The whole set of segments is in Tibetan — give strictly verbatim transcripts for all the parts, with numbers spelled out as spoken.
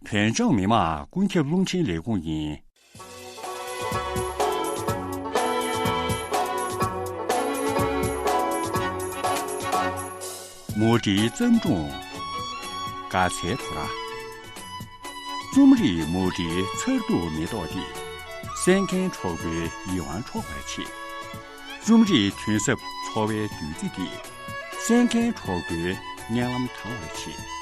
བོད་ལྗོངས་མི་དམངས་ཀུན་ཁྱབ་རླུང་འཕྲིན་ལས་ཁུངས་ཡིན། མུ་འབྲེལ་བརྩམས་སྒྲུང་། དགའ་ཚལ་དོ་ར། རྩོམ་རིག་མུ་འབྲེལ་མཚར་སྡུག་མེ་ཏོག་འདི། གསན་མཁན་གྲོགས་པོའི་ཡིད་དབང་འཕྲོག་པར་བྱེད། རྩོམ་རིག་དོན་ཟབ་འཚོ་བའི་བདུད་རྩི་འདི། གསན་མཁན་གྲོགས་པོའི་སྙན་ལམ་དྲང་བར་བྱེད།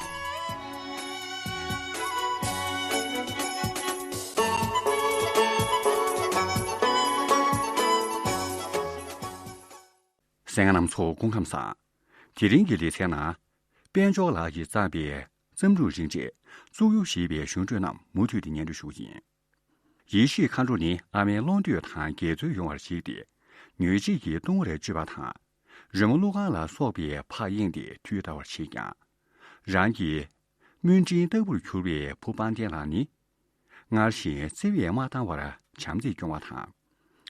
གསན་མཁན་རྣམ་ཚོ་སྐུ་ཁམས་བཟང་། དེ་རིང་གི་ལེ་ཚན་ནང་། དཔལ་འབྱོར་ལགས་ཀྱིས་བརྩམས་པའི་བརྩམས་སྒྲུང་རིང་བསྲེལ་བཙུགས་ཡུག་ཞེས་པའི་གཞུང་འགྲོས་རྣམས་མུ་མཐུད་དེ་སྙན་སྒྲོན་ཞུ་གི་ཡིན། ཡེ་ཤེས་མཁའ་འགྲོ་ནི་ཨ་མའི་གླང་མདོས་དང་དགེ་ཚུལ་ཡོང་བར་གཞིགས་ཏེ། ཉོས་ཆས་ཀྱི་ལྟུང་བར་སྤྱོད་པ་དང་། རི་མོ་བླུག་ཁང་ལ་སོགས་པའི་ཕར་གཡེངས་ཏེ་དུས་འདའ་བར་བྱེད་ཀྱང་། རང་གི་སྨོན་འདྲིན་ལྟ་བུར་གྱུར་པའི་བུ་དཔལ་ལྡན་ལགས་ནི། སྔར་བཞིན་བརྩེ་བས་མ་བཏང་བར་བྱམས་བརྩེས་སྐྱོང་བ་དང་།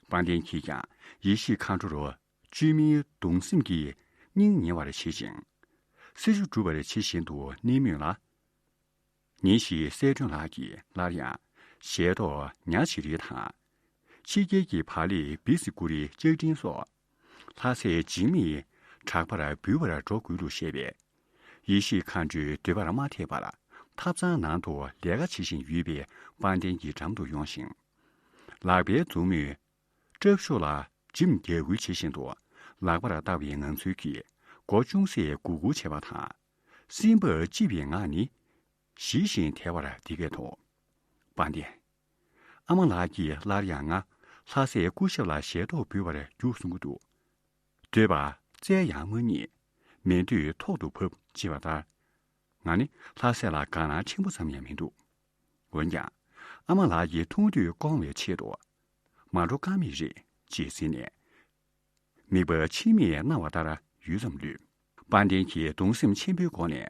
དཔལ་ལྡན་གྱིས་ཀྱང་ཡེ་ཤེས་མཁའ་འགྲོར་བཅོས་མིན་གདུང་སེམས་ཀྱིས་སྙིང་ཉེ་བར་བྱེད་ཅིང་། སྲི་ཞུ་སྒྲུབ་པར་ཇི་བཞིན་དུ་གནས་མོད་ལ། ཉིན་ཞིག་གསལ་སྒྲོན་ལགས་ཀྱིས་སླར་ཡང་ཞལ་ཏོག་ཉ་བྱི་རིལ་དང་། ཕྱི་རྒྱལ་གྱི་བག་ལེབ་བི་སི་ཀུ་རི་ལྕགས་ཀྲིན་སོགས། ལྷ་སྲས་འཇིགས་མེད་གྲགས་པར་འབུལ་བར་འགྲོ་དགོས་ལུགས་བཤད་པས། ཡེ་ཤེས་མཁའ་འགྲོའི་འདོད་པར་མ་འཐད་པར་ཐབ་ཚང་ནང་དུ་ལས་ཀ་བྱེད་བཞིན་ཡོད་པའི་དཔལ་ལྡན་གྱི་འགྲམ་དུ་ཡོང་ཞིང་། ལག་པའི་མཛུབ་མོས་ཏྲབ་ཤུ་ལ་འཇིམ་རྒྱག་ཁུལ་བྱེད་བཞིན་དུ་ལག་པར་བཏགས་པའི་ངང་ཚུལ་གྱིས་མགོ་ཅུང་ཟད་སྒུར་སྒུར་བྱེད་པ་དང་། སེམས་པ་སྐྱིད་པའི་ངང་ནས་ཞི་ཞིང་དལ་བར་འདི་སྐད་དོ། དཔལ་ལྡན། ཨ་མ་ལགས་ཀྱིས་སླར་ཡང་ང་ལྷ་སྲས་སྐུ་ཞབས་ལ་ཞལ་ཏོག་འབུལ་བར་རྒྱུགས་གསུང་གི་འདུག་འདོད་པ་བཙལ་ཡང་མ་རྙེད། མེད་འདོད་ཐོག་ཏུ་བབས་ཅེས་པ་ལྟར། ང་ནི་ལྷ་སྲས་ལ་དགའ་སྣང་ཆེན་པོ་ཙམ་ཡང་མི་འདུག་འོན་ཀྱང་། ཨ་མ་ལགས་ཀྱི་མཐོང་ཐོས་སྐོང་བའི་ཆེད་དུ། མ་འགྲོ་ཀ་མེད་རེད་ཅེས་ཟེར་ནས། མིད་པ་མཆི་མས་མནར་བ་ལྟར་ཡུད་ཙམ་ལུས། དཔལ་ལྡན་གྱིས་གདུང་སེམས་ཆེན་པོའི་སྒོ་ནས།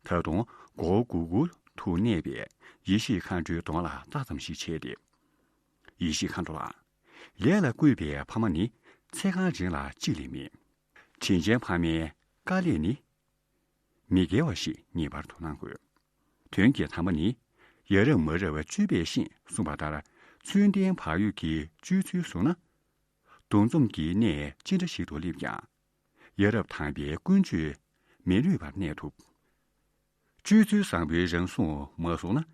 ད་དུང་མགོ་བོ་སྒུར་སྒུར་དུ་གནས་པའི་ཡེ་ཤེས་མཁའ་འགྲོའི་གདོང་ལ་ལྟ་ཙམ་ཞིག་བྱས་ཏེ། ཡེ་ཤེས་མཁའ་འགྲོ་ལགས། ལས་ལ་བསྐུལ་བའི་ཕ་མ་ནི་ཚེ་གང་རིང་ལ་གཅིག་ལས་མེད། དྲིན་ཅན་ཕ་མའི་དཀའ་ལས་ནི། མི་དགེ་བ་ཞིག་ངེས་པར་དུ་གནང་དགོས། དོན་གྱི་དམ་པ་ནི། ཡ་རབས་མ་རབས་སྤྱོད་པས་ཤེས་གསུངས་པ་ལྟར། ཚུལ་ལྡན་བག་ཡོད་ཀྱི་སྤྱོད་ཚུལ་བཟུང་ན། འདུ་འཛོམས་ཀྱི་གནས་ཅི་འདྲ་ཞིག་ཏུ་སླེབས་ཀྱང་། ཡ་རབས་དམ་པའི་ཀུན་སྤྱོད་མི་ལུས་པར་གནས་ཐུབ། སྤྱོད་ཚུལ་བཟང་པོའི་རང་སྲུང་མ་བཟུང་ན།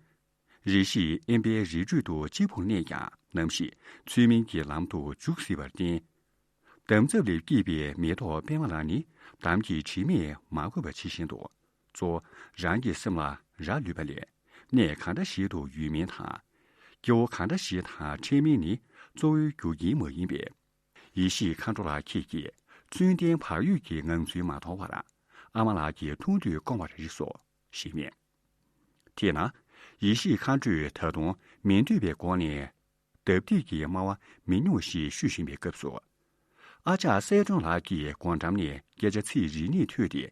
རེ་ཞིག་དབེན་པའི་རི་ཁྲོད་དུ་གཅིག་པུར་གནས་ཀྱང་། ནམ་ཞིག་ཚུལ་མིན་གྱི་ལམ་དུ་འཇུག་སྲིད་པར་བརྟེན། འདམ་རྫབ་ལས་སྐྱེས་པའི་མེ་ཏོག་པད་མ་ལ་ནི། འདམ་གྱི་དྲི་མས་མ་གོས་པ་ཇི་བཞིན་དུ། གཙོ་བོ་རང་གི་སེམས་ལ་རག་ལུས་པ་ལས། གནས་གང་འདྲ་ཞིག་ཏུ་ཡོད་མིན་དང་། སྐྱེ་བོ་གང་འདྲ་ཞིག་དང་འཕྲད་མིན་ནི་གཙོ་བོའི་རྒྱུ་རྐྱེན་མ་ཡིན་པས། ཡེ་ཤེས་མཁའ་འགྲོ་ལགས་ཁྱེད་ཀྱིས་ཚུལ་ལྡན་བག་ཡོད་ཀྱི་ངང་ཚུལ་མ་མཐོང་བར། ཨ་མ་ལགས་ཀྱིས་མཐོང་ཐོས་སྐོང་བར་རིགས་སོ། ཞེས་སྨྲས། དེས་ན། ཡེ་ཤེས་མཁའ་འགྲོས་ད་དུང་མི་འདོད་པའི་སྒོ་ནས། ལྡབ་ལྡིབ་ཀྱི་སྨྲ་བ་མི་ཉུང་ཞེས་ཞུ་བཞིན་པའི་སྐབས་སུ། ཨ་ཅག་གསལ་སྒྲོན་ལགས་ཀྱིས་སྒོ་འགྲམ་ནས་སྐད་ཆ་ཚིག་རེ་གཉིས་ཐོས་ཏེ།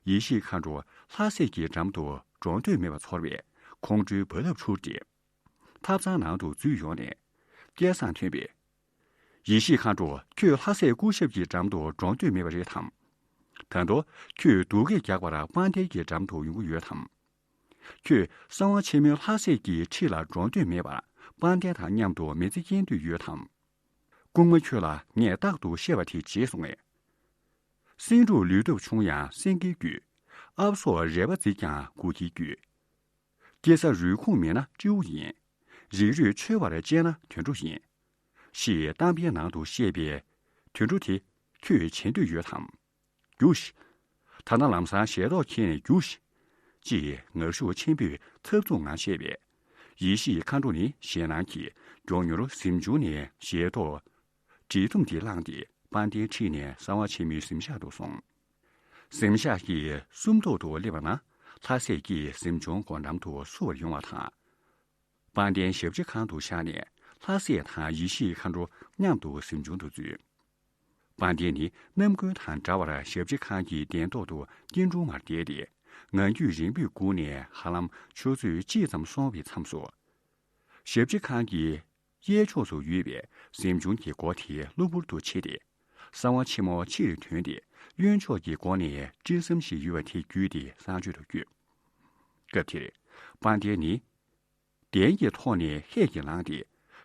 ཡེ་ཤེས་མཁའ་འགྲོ་ལྷ་སྲས་ཀྱི་འགྲམ་དུ་འགྲོ་འདོད་མེད་པ་ཚོར་བས་ཁོང་ཁྲོའི་རྦ་རླབས་འཕྱུར་ཏེ། ཐབ་ཚང་ནང་དུ་འཛུལ་ཡོང་ནས། སྐད་གསང་ཐོན་པས། ཡེ་ཤེས་མཁའ་འགྲོ། ཁྱོད་ལྷ་སྲས་སྐུ་ཞབས་ཀྱི་འགྲམ་དུ་འགྲོ་འདོད་མེད་པ་རེད་དམ། ད་དུང་ཁྱོད་སྡུག་སྐད་རྒྱག་པར་དཔལ་ལྡན་གྱི་འགྲམ་དུ་ཡོང་གི་ཡོད་དམ། ཁྱོད་གསང་བ་ཆེན་མོའི་ལྷ་སྲས་ཀྱི་ཁྲི་ལ་འགྲོ་འདོད་མེད་པར་དཔལ་ལྡན་དང་མཉམ་དུ་མི་ཚེ་སྐྱེལ་འདོད་ཡོད་དམ། སྐུ་ངོ་ཁྱོད་ལ་ངས་རྟག་ཏུ་བཤད་པ་དེ་བརྗེད་སོང་ངས། སེང་འབྲུག་ལུས་སྟོབས་ཆུང་ཡང་སེང་གེའི་རྒྱུད། ཨབ་སོར་རལ་པ་བརྫིས་ཀྱང་སྒུག་ཁྱིའི་རྒྱུད། སྐྱེ་ས་རུས་ཁུངས་མེད་ན་སྤྲེའུ་ཡིན། རིགས་རུས་ཆོད་པར་བྱས་ན་དུད་འགྲོ་ཡིན། ཞེས་གཏམ་དཔེའི་ནང་དུ་བཤད་པའི་དུད་འགྲོ་དེ་ཁྱོད་བྱེད་འདོད་ཡོད་དམ། རྒྱུགས་ཤིག་ད་ལྟ་ལམ་སང་ཞལ་ཏོག་ཁྱེར་ནས་རྒྱུགས་ཤིག་ཅེས་ངར་ཤུགས་ཆེན་པོས་འཐབ་འཛུགས་ངང་བཤད་པས། ཡེ་ཤེས་མཁའ་འགྲོ་ནི་ཞེད་སྣང་གིས་མགྱོགས་མྱུར་གཟིམ་ཆུང་ནས་ཞལ་ཏོག་བྲིས་ཐུམ་དེ་བླངས་ཏེ་དཔལ་ལྡན་ཁྲིད་ནས་གསང་བ་ཆེན་མོའི་གཟིམ་ཤག་ཏུ་སོང་། གཟིམ་ཤག་གི་སུམ་མདོག་ཏུ་སླེབས་པ་ན་ལྷ་སྲས་ཀྱིས་གཟིམ་ཆུང་སྒོ་འགྲམ་དུ་བསུ་བར་ཡོང་བ་དང་། དཔལ་ལྡན་ཞབས་ཕྱི་ཁང་དུ་བཞག་ནས་ལྷ་སྲས་དང་ཡེ་ཤེས་མཁའ་འགྲོ་མཉམ་དུ་གཟིམ་ཆུང་དུ་འཛུལ། དཔལ་ལྡན་ནི་ནམ་རྒྱུན་དང་འདྲ་བར་ཞབས་ཕྱི་ཁང་གི་གདན་ཐོག་ཏུ་སྐྱིལ་ཀྲུང་མར་བསྡད་དེ། ངང་རྒྱུད་རིང་པོས་སྒུག་ནས་ཧ་ལམ་ཆུ་ཚོད་གཅིག་ཙམ་སོང་བའི་མཚམས་སུ། ཞབས་ཕྱི་ཁང་གི་གཡས་ཕྱོགས་སུ་ཡོད་པའི་གཟིམ་ཆུང་གི་སྒོ་དེ་གློ་བུར་དུ་ཕྱེ་སྟེ། གསང་བ་ཆེན་མོ་ཕྱིར་ཐོན་ཏེ་གཡོན་ཕྱོགས་ཀྱི་སྒོ་ནས་སྤྲིན་ཟམ་ཞིག་ཡོད་པ་དེ་བརྒྱུད་དེ་གསང་སྤྱོད་དུ་བསྐྱོད། སྐབས་དེར་དཔལ་ལྡན་ནི་ གདན་གྱི་ཐོག་ནས་ཧད་ཀྱིས་ལངས་ཏེ།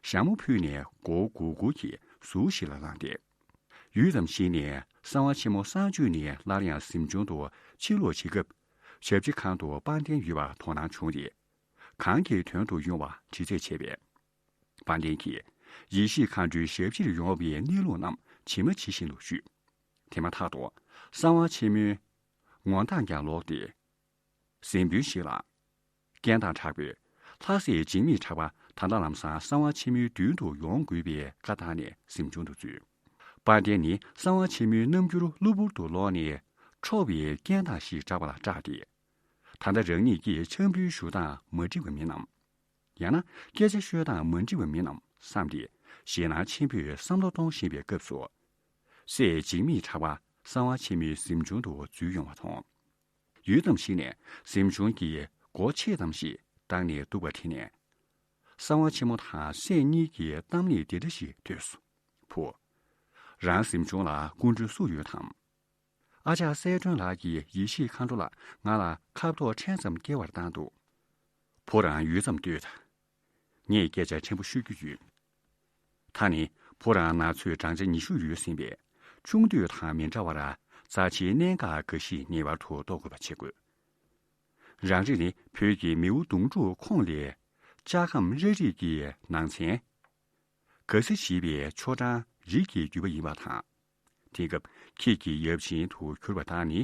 ཞྭ་མོ་ཕུད་ནས་མགོ་བོ་སྒུར་སྒུར་གྱིས་ཟུར་ཞིག་ལ་ལངས་ཏེ། ཡུད་ཙམ་ཞིག་ནས་གསང་བ་ཆེན་མོ་གསང་སྤྱོད་ནས་སླར་ཡང་གཟིམ་ཆུང་དུ་ཕྱིར་ལོག་བྱེད་སྐབས། ཞབས་ཕྱི་ཁང་དུ་དཔལ་ལྡན་ཡོད་པར་དོ་སྣང་བྱུང་སྟེ། གང་གི་དོན་དུ་ཡོང་བ་དྲི་རྩད་བྱས་པས། དཔལ་ལྡན་གྱིས་ཡེ་ཤེས་མཁའ་འགྲོའི་ཞབས་ཕྱིར་ཡོང་བའི་གནས་ལུགས་རྣམས་ཇི་མ་ཇི་བཞིན་དུ་ཞུས། དེ་མ་ཐག་ཏུ་གསང་བ་ཆེན་མོའི་ངོ་མདངས་ཀྱང་ལོག་སྟེ། གཟིམ་དཔོན་ཞིག་ལ། རྐྱེན་དང་དྲག་པོས་ལྷ་སྲས་འཇིགས་མེད་གྲགས་པ་ད་ལྟ་ལམ་སང་གསང་བ་ཆེན་མོའི་མདུན་དུ་ཡོང་དགོས་པའི་བཀའ་བཏང་ནས་གཟིམ་ཆུང་དུ་འཛུལ། དཔལ་ལྡན་ནི་གསང་བ་ཆེན་མོའི་རྣམ་འགྱུར་གློ་བུར་དུ་ལོག་ནས་འཕྲོག་པའི་རྐྱེན་དང་ཞིག་གྲགས་པ་ལ་སྐྲག་སྟེ། ད་ལྟ་རང་ཉིད་ཀྱིས་འཆམ་པོའི་ཞུ་སྟངས་མ་འགྲིག་པ་མིན་ནམ། ཡང་ན་སྐད་ཆ་ཤོད་སྟངས་མ་འགྲིག་པ་མིན་ནམ་བསམ་སྟེ་ཞེད་སྣང་ཆེན་པོས་བསམ་བློ་གཏོང་བཞིན་པའི་སྐབས་སུ། སྲས་འཇིགས་མེད་གྲགས་པ་གསང་བ་ཆེན་མོའི་གཟིམ་ཆུང་དུ་འཛུལ་ཡོང་བ་མཐོང་། ཡུད་ཙམ་ཞིག་ནས་གཟིམ་ཆུང་གི་སྒོ་ཕྱེད་ཙམ་ཞིག་བཏང་ནས་འདུག་པ་དེ་ནས། གསང་བ་ཆེན་མོ་དང་སྲས་གཉིས་ཀྱི་གཏམ་གླེང་འདི་འདྲ་ཞིག་ཐོས་སོ། བུ། རང་གཟིམ་ཆུང་ལ་སྐུ་མགྲོན་སུ་ཡོད་དམ། ཨ་ཅག་གསལ་སྒྲོན་ལགས་ཀྱིས་ཡེ་ཤེས་མཁའ་འགྲོ་ལགས་ང་ལ་ཁ་ཐོག་ཕྲན་ཙམ་སྐྱེལ་བར་བཏང་འདུག་བུ་རང་ཡུད་ཙམ་སྡོད་དང་། ངས་སྐད་ཆ་ཕྲན་བུ་ཤོད་རྒྱུ་ཡོད། ད་ནི་བུ་རང་ན་ཚོད་བགྲང་བྱ་ཉི་ཤུ་ཡོལ་ཟིན་པས། ཆུང་དུས་དང་མི་འདྲ་བར་རྩ་ཆེའི་གནད་འགག་འགའ་ཞིག་ངེས་པར་དུ་རྟོགས་དགོས་པ་བྱེད་དགོས། རང་རེ་ནི་བོད་ཀྱི་མིའུ་གདུང་དྲུག་ཁོངས་ལས་ལྕགས་ཁམས་ར་རིགས་ཀྱི་ནང་ཚན། ག་ཟི་ཞེས་པའི་ཆོ་འབྲང་རིགས་ཀྱི་བརྒྱུད་པ་ཡིན་པ་དང་། དེང་སྐབས་ཁྱེད་ཀྱི་ཡབ་ཆེན་དུ་གྱུར་པ་དག་ནི།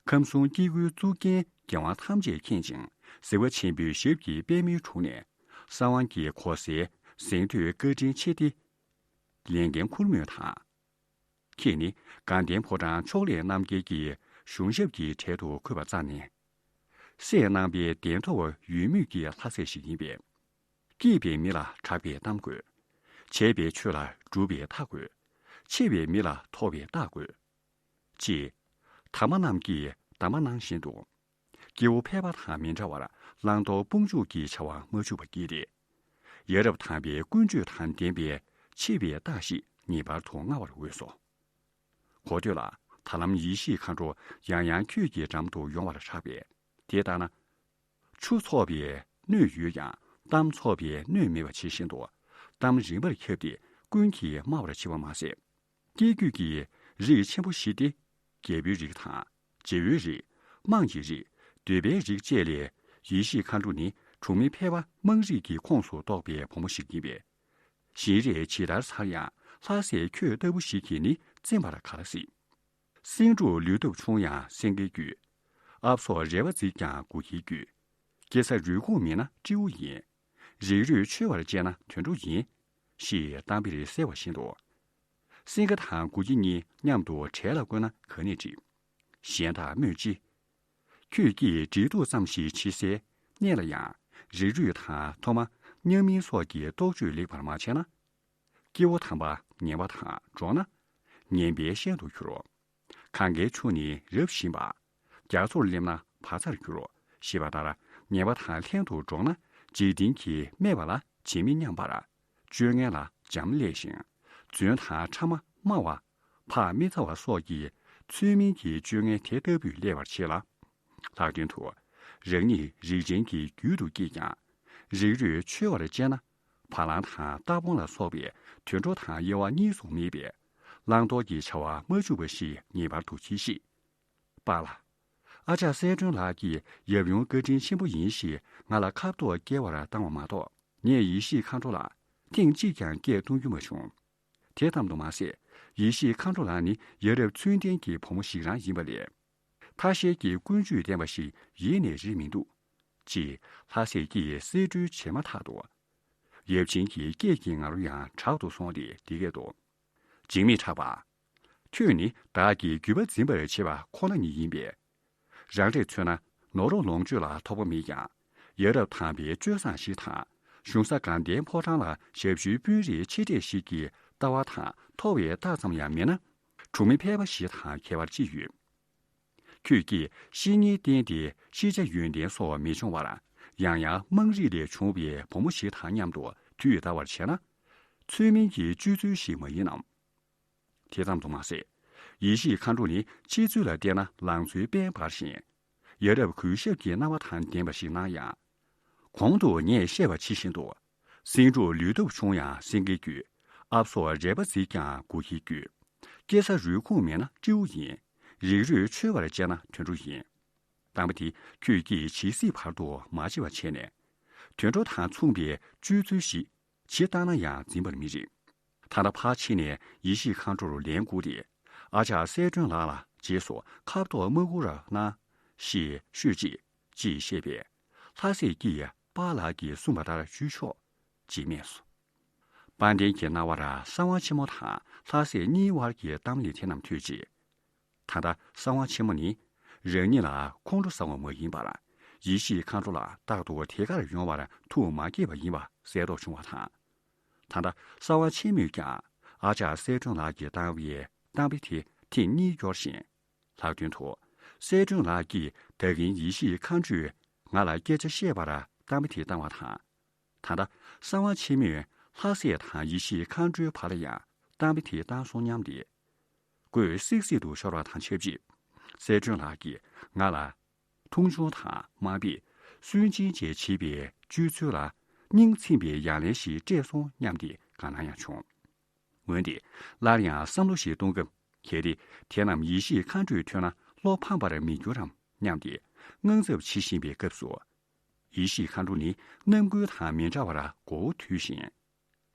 ཁམས་གསུམ་སྐྱེ་དགུའི་གཙུག་རྒྱན་རྒྱལ་དབང་ཐམས་ཅད་མཁྱེན་ཅིང་གཟི་འོད་ཆེན་པོའི་ཞབས་ཀྱི་པདྨོའི་དྲུང་ནས་གསང་བ་གི་གོ་སའི་གཟེངས་བསྟོད་བཀའ་དྲིན་ཆེ་སྟེ། ལས་འགན་ཁུར་མུས་དང་། ཁྱེད་ནི་དགའ་ལྡན་ཕོ་བྲང་ཕྱོགས་ལས་རྣམ་རྒྱལ་གྱི་གཞུང་ཞབས་ཀྱི་གྲལ་དུ་འཁོད་པ་རྩ་ནས། སྲས་རྣམ་པའི་གདན་ཐོབ་ཡོད་མུས་ཀྱི་ལྷ་སྲས་ཤིག་ཡིན་པས། སྐྱེས་པའི་མི་ལ་གྲགས་པའི་གཏམ་དགོས། བྱས་པའི་ཆོས་ལ་སྒྲུབ་པའི་མཐའ་དགོས། ཆེ་བའི་མི་ལ་མཐོ་བའི་རྟགས་དགོས། ཅེས། དར་མ་རྣམས་ཀྱིས་གདམས་པ་གནང་བཞིན་དུ། སྐྱེ་བོ་ཕལ་པ་དང་མི་འདྲ་བར་བླང་དོར་དཔུང་འཇུག་གི་བྱ་བ་མ་བཅུག་པ་གྱིས་ཏེ། ཡ་རབས་དམ་པའི་ཀུན་སྤྱོད་དང་ལྡན་པའི་ཆེ་བའི་རྟགས་ཤིག་ངེས་པར་དུ་མངའ་བར་འོས་སོ། གོ་ཐོས་ལ་ད་ལམ་ཡེ་ཤེས་མཁའ་འགྲོ་ཡང་ཡང་ཁྱོད་ཀྱི་འགྲམ་དུ་ཡོང་བར་གྲགས་པས། དེ་ལྟར་ན། ཆུ་འཚོགས་པའི་སྣོད་ཡོད་ཀྱང་གཏམ་འཚོགས་པའི་སྣོད་མེད་པ་ཇི་བཞིན་དུ། གཏམ་རིམ་པར་ཁྱབ་སྟེ་ཀུན་གྱིས་སྨྲ་བར་བྱེད་པ་མ་ཟད། སྐྱེ་རྒྱུད་ཀྱི་རིགས་ཆེན་པོ་བཞི་སྟེ། རྒྱལ་པོའི་རིགས་དང་། རྗེ་བོའི་རིགས། དམངས་ཀྱི་རིགས། གདོལ་པའི་རིགས་བཅས་ལས། ཡེ་ཤེས་མཁའ་འགྲོ་ནི་གྲོང་མི་ཕལ་པ་དམངས་རིགས་ཀྱི་ཁོངས་སུ་གཏོགས་པའི་བུ་མོ་ཞིག་ཡིན་པས། བཞིན་རས་ཇི་ལྟར་འཚར་ཡང་ལྷ་སྲས་ཁྱོད་ལྟ་བུ་ཞིག་གིས་ནི་བཙེམ་པར་ག་ལ་སྲིད། སེང་འབྲུག་ལུས་སྟོབས་ཆུང་ཡང་སེང་གེའི་རྒྱུད། ཨབ་སོར་རལ་པ་འཛིན་ཀྱང་སྒོ་ཁྱིའི་རྒྱུད། སྐྱེ་ས་རུས་ཁུངས་མིན་ན་སྤྲེའུ་ཡིན། རིགས་རུས་འཆོལ་བར་བཅད་ན་དུད་འགྲོ་ཡིན། ཞེས་གཏམ་དཔེར་གསལ་བ་བཞིན་དུ། སེང་གེ་དང་སྒོ་ཁྱི་གཉིས་མཉམ་དུ་བྲལ་ལ་བཀོད་ན་ག་ནས་འགྲིག། གཞན་དག་སྨོས་ཅི། ཁྱོད་ཀྱིས་འབྲེལ་གཏུག་ཙམ་ཞིག་བྱེད་སའི་གནས་ལ་ཡང་རིགས་རུས་དང་ཐོག་མ་མཉམ་མིན་སོགས་ཀྱི་རྟོག་དཔྱོད་ལེགས་པར་མ་བྱས་ན། སྐྱེ་བོ་དམ་པ་ངན་པ་དང་འགྲོགས་ན་ངན་པའི་ཤན་དུ་འགྱུར་རོ། གངྒཱའི་ཆུ་ནི་རབ་ཞིམ་པ། རྒྱ་མཚོར་སླེབས་ན་བག་ཚར་འགྱུར་རོ་ཞེས་པ་ལྟར་ངན་པ་དང་ལྷན་དུ་འགྲོགས་ན་འཇིག་རྟེན་གྱིས་སྨད་པ་ལ་ཇི་མི་སྙམ་པར། སྤྱོད་ངན་ལ་འཇམ་སླེབས་ཤིང་རྫུན་དང་ཕྲ་མ་སྨྲ་བ། བག་མི་ཚ་བ་སོགས་ཀྱི་ཚུལ་མིན་གྱི་སྤྱོད་ངན་དེ་ལྟ་བུས་སླེབས་པར་བྱེད་ལ། ལྷག་དོན་དུ། རང་ཉིད་རིགས་ཅན་གྱི་རྒྱུད་དུ་སྐྱེས་ཀྱང་། རིགས་རུས་འཆོལ་བར་བཅད་ན། བ་ལང་དང་སྟག་འབུམ་ལ་སོགས་པའི་དུད་འགྲོ་དང་དབྱེ་བ་གཉིས་སུ་མེད་པས། བླང་དོར་གྱི་བྱ་བ་མ་བཅུག་པ་ཞིག་ངེས་པར་དུ་གྱིས་ཤིག་པཱ་ལགས། ཨ་ཅག་གསལ་སྒྲོན་ལགས་ཀྱིས་ཡབ་ཡུམ་བཀའ་དྲིན་ཆེན་པོ་ཡིན་ཞེས་ང་ལ་ཁ་བཏོག་སྐྱེལ་བར་བཏང་བ་མ་གཏོགས། ངས་ཡེ་ཤེས་མཁའ་འགྲོ་ལ་ཐེངས་གཅིག་ཀྱང་སྐད་གཏོང་རྒྱུ་མ་བྱུང་། དེ་ཙམ་དུ་མ་ཟད། ཡེ་ཤེས་མཁའ་འགྲོ་ལགས་ནི་ཡ་རབས་ཚུལ་ལྡན་གྱི་བུ་མོ་ཞིག་རང་ཡིན་པ་ལས། ཐ་ཤལ་གྱི་ཀུན་སྤྱོད་ལྡན་པ་ཞིག་ཡེ་ནས་རེད་མི་འདུག་ཅེས་ལྷ་སྲས་ཀྱིས་གསེད་བཀྲོལ་བྱས་མ་ཐག་ཏུ། ཡབ་ཆེན་གྱི་སྐད་ཀྱི་ང་རོ་ཡང་དྲག་ཏུ་སོང་སྟེ་འདི་སྐད་དུ། འཇིགས་མེད་གྲགས་པ། ཁྱོད་ནི་བདག་གི་བརྒྱུད་པ་འཛིན་པར་བྱེད་པ་ཁོ་ན་ཉིད་ཡིན་པས། རང་རེས་མཚོན་ན་ནོར་ལོངས་སྤྱོད་ལ་ཐོགས་པ་མེད་ཀྱང་། ཡ་རབས་དམ་པའི་སྤྱོད་བཟང་ཞིག་དང་། གཞུང་ས་དགའ་ལྡན་ཕོ་བྲང་ལ་ཞབས་ཞུའི་དཔོན་རིགས་ཆེ་གྲས་ཤིག་གི་ལྟ་བ་དང་མཐོ་བའི་རྟགས་ཙམ་ཡང་མེད་ན། གྲོང་མི་ཕལ་པ་ཞིག་དང་ཁྱད་པར་ཅི་ཡོད། ཁྱོད་ཀྱིས་བཤེས་གཉེན་བསྟེན་ཏེ་ཤེས་བྱ་ཡོན་ཏན་སོགས་མི་སྦྱོང་བར་ཡང་ཡང་དམངས་རིགས་ལས་བྱུང་བའི་བུ་མོ་ཞིག་དང་མཉམ་དུ་དུས་འདའ་བར་བྱས་ན། ཚུལ་མིན་གྱི་སྤྱོད་ཚུལ་ཞིག་མ་ཡིན་ནམ། དེ་ཙམ་དུ་མ་ཟད། ཡེ་ཤེས་མཁའ་འགྲོ་ནི་ཕྱི་ཚུལ་ལ་བལྟས་ན་ལང་ཚོའི་དཔལ་འབར་ཞིང་། ཡ་རབས་གུས་ཞབས་ཀྱི་སྣང་བ་དང་ལྡན་པ་ཞིག་སྣང་ཡང་། གོང་དུ་ངས་བཤད་པ་ཇི་བཞིན་དུ། སེང་འབྲུག་ལུས་སྟོབས་ཆུང་ཡང་སེང་གེའི་རྒྱུད། ཨབ་སོར་རལ་པ་འཛིན་ཀྱང་སྒུག་ཁའི་རྒྱུད། སྐྱེ་ས་རུས་ཁུངས་མེད་ན་སྤྲེའུ་ཡིན། རིགས་རུས་འཆོལ་བར་བྱས་ན་དུད་འགྲོ་ཡིན། གཏམ་དཔེ་དེ་ཁྱོད་ཀྱིས་ཇི་སྲིད་བར་དུ་མ་བརྗེད་པར་བྱས་ནས། དུད་འགྲོ་དང་མཚུངས་པའི་སྤྱོད་ཚུལ་ཞིག་ཇི་ལྟར་ན་ཡང་འཛིན་པར་མི་རིགས། ད་ལྟ་ཕར་ཕྱིན་ནས་ཡེ་ཤེས་མཁའ་འགྲོར་ལན་བསྐུར་ཏེ། ཨ་ཅག་གསལ་སྒྲོན་ལགས་ལ་རྗེས་སུ་ཁ་ཐོག་མ་བསྐུར་ར་གནང་། ཞེས་ཤོད་ཅིག་ཅེས་བཤད་པས། ལྷ་སྲས་ཀྱིས་པཱ་ལགས་ཀྱིས་གསུངས་པ་ལྟར་ཞུས་ཆོག་ཅེས་སྨྲས་སོ། དཔལ་ལྡན་གྱི་རྣ་བར་གསང་བ་ཆེན་མོ་དང་ལྷ་སྲས་གཉིས་དབར་གྱི་གཏམ་གླེང་དེ་རྣམས་ཐོས་རྗེས། ད་ལྟ་གསང་བ་ཆེན་མོ་ནི་རང་ཉིད་ལ་ཁོང་ཁྲོ་ཟ་བ་མ་ཡིན་པར། ཡེ་ཤེས་མཁའ་འགྲོ་ལ་རྟག་ཏུ་དེ་གར་ཡོང་བར་ཐུགས་མ་དགྱེས་པ་ཡིན་པ་གསལ་རྟོགས་བྱུང་བ་དང་། ད་ལྟ་གསང་བ་ཆེན་མོས་ཀྱང་ཨ་ཅག་གསལ་སྒྲོན་ལགས་ཀྱིས་བཏང་བའི་གཏམ་དཔེ་དེ་ཐེངས་གཉིས་སྐྱོར་ཞིང་། ལྷག་དོན་དུ་གསལ་སྒྲོན་ལགས་ཀྱིས་ད་གིན་ཡེ་ཤེས་མཁའ་འགྲོས་ང་ལ་སྐད་ཆ་བཤད་པར་གཏམ་དཔེ་དེ་བཏང་བ་དང་། ད་ལྟ་གསང་བ་ཆེན་མོས་ལྷ་སྲས་དང་ཡེ་ཤེས་མཁའ་འགྲོའི་བར་ལ་ཡང་གཏམ་དཔེ་དེ་བཏང་སོང་སྙམ་སྟེ། སྒོས་སིག་སིག་ཏུ་ཤོར་བ་དང་ཆབས་ཅིག་གསལ་སྒྲོན་ལགས་ཀྱིས་ང་ལ། མཐོང་ཆུང་དང་དམའ་འབེབས། སུན་འབྱིན་བཅས་བྱེད་པའི་སྤྱོད་ཚུལ་ལ་སྙིང་ཚིམ་པའི་ཡ་ལན་ཞིག་སྤྲད་སོང་སྙམ་སྟེ་དགའ་སྣང་ཡང་བྱུང་། འོན་ཏེ་སླར་ཡང་བསམ་བློ་ཞིག་གཏོང་སྐབས། གལ་ཏེ་དེ་རྣམས་ཡེ་ཤེས་མཁའ་འགྲོས་ཐོས་ན་བློ་ཕམ་པར་མི་འགྱུར་རམ་སྙམ་སྟེ་དངངས་འཚབ་བྱེད་བཞིན་པའི་སྐབས་སུ། ཡེ་ཤེས་མཁའ་འགྲོ་ནི་རྣམ་ཀུན་དང་མི་འདྲ་བར་མགོ་བོ་དུད་ཞིང་།